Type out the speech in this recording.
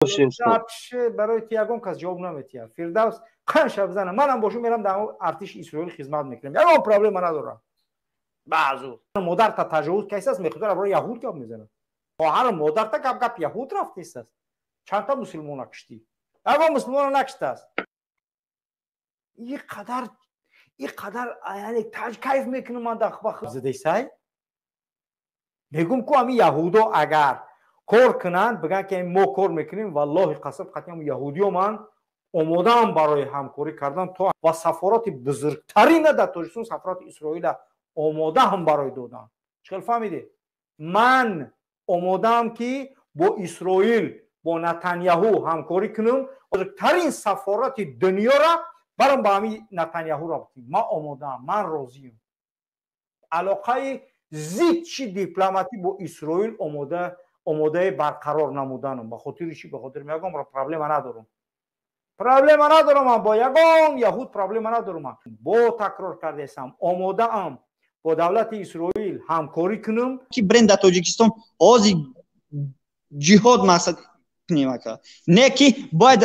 Барои ти ягон кас ҷавоб наметиҳад. Фирдавс қанша бизана, манам бошум, мерам дар артиши Исроил хизмат мекунам, ягон проблема надорам. Баъзу модарта таҷовуз кайсааст, мехудара барои яҳуд гап мезанад. Хоҳару модарта гап гап яҳуд рафтесааст. Чандта мусулмона киштӣ? Ягон мусулмона накиштааст. И қадар, и қадар, яъне кайф мекунам ман задесай. Мегум ку, ами яҳудо агар кор кунанд, бигӯянд, ки мо кор мекунем, валлоҳи қасам, қатъиам яҳудиё ман омодаам барои ҳамкорӣ кардан то ва сафорати бузургтарина дар Тоҷикистон, сафорати Исроила омодаам барои додан. Чӣ хел фаҳмидед? Ман омодаам, ки бо Исроил, бо Натаняҳу ҳамкорӣ кунам, бузургтарин сафорати дунёра барам ба ҳамин Натаняҳуро битим. Ман омодаам, ман розиам. Алоқаи зидчи дипломатӣ бо Исроил омода, омодаи барқарор намуданам. Ба хотири чӣ? Ба хотири ягон проблема надорам, проблема надорам ман бо ягон яҳуд, проблема надорам. Ман бо такрор кардесам, омодаам бо давлати Исроил ҳамкорӣ кунам. Ки бренд дар Тоҷикистон ҳозир ҷиҳод мақсад кунем, ака, не ки бояд